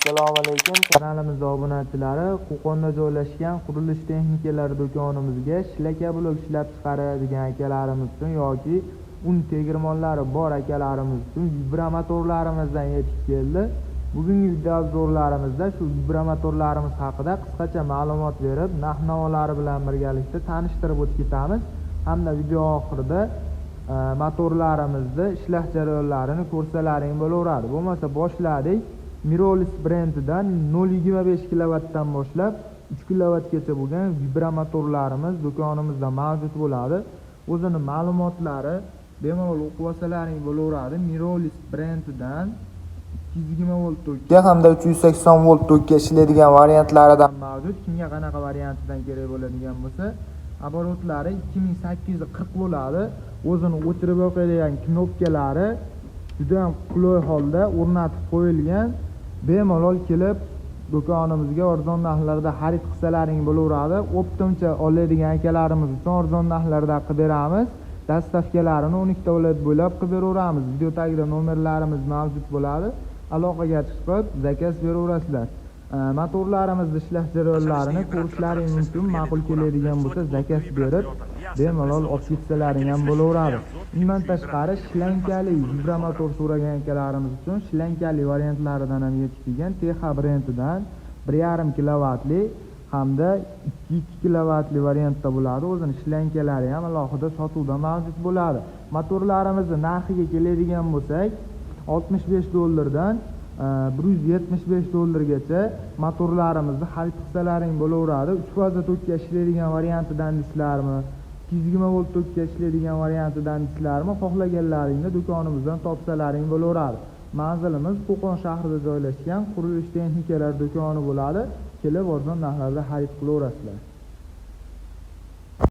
Assalomu alaykum kanalimiz obunachilari. Qo'qonda joylashgan qurilish texnikalari do'konimizga shlaka blok ishlab chiqaradigan akalarimiz uchun yoki un tegirmonlari bor akalarimiz uchun vibromotorlarimizdan yetib keldi. Bugungi video обзор larimizda shu vibromotorlarimiz haqida qisqacha ma'lumot berib, narx navolari bilan birgalikda tanishtirib o'tib ketamiz hamda video oxirida motorlarimizni ishlash jarayonlarini ko'rsalaring bo'laveradi. Bo'lmasa, boshladik. Mirolis brendidan 0,25 kilovatdan boshlab 3 kilovatgacha bo'lgan vibromotorlarimiz do'konimizda mavjud bo'ladi. O'zini ma'lumotlari bemalol o'qib olsalaring bo'laveradi. Mirolis brendidan 220 volt tokka hamda 380 volt tokka ishlaydigan variantlaridan mavjud. Kimga qanaqa variantidan kerak bo'ladigan bo'lsa, оборот lari 2840 bo'ladi. O'zini o'chirib yoqadigan knopkalari juda ham qulay holda o'rnatib qo'yilgan. Bemalol kelib do'konimizga arzon narxlarda xarid qilsalaring bo'laveradi. Оптом cha oladigan akalarimiz uchun arzon narxlarda qilib beramiz. Доставка larini 12 viloyat bo'ylab qilib beraveramiz. Video tagida nomerlarimiz mavjud bo'ladi, aloqaga chiqib заказ beraverasizlar. Motorlarimizni ishlash jarayonlarini ko'rishlaring mumkin. Ma'qul keladigan bo'lsa, заказ berib, bemalol olib ketsalaring ham bo'laveradi. Undan tashqari, shlankali vibromotor so'ragan akalarimiz uchun shlankali variantlaridan ham yetib kelgan. TH brendidan 1,5 kilovatli hamda 2,2 kilovatli variantda bo'ladi. O'zini shlankalari ham alohida sotuvda mavjud bo'ladi. Motorlarimizni narxiga keladigan bo'lsak, 65 dollardan 175 dollargacha motorlarimizni xarid qilsalaring bo'laveradi. Uch faza tokka ishlaydigan variantidan deysizlarmi, 220 volt tokka ishlaydigan variantidan deysizlarmi, xohlaganlaringni do'konimizdan topsalaring bo'laveradi. Manzilimiz Qo'qon shahrida joylashgan qurilish texnikalari do'koni bo'ladi. Kelib arzon narxlarda xarid qilaverasizlar.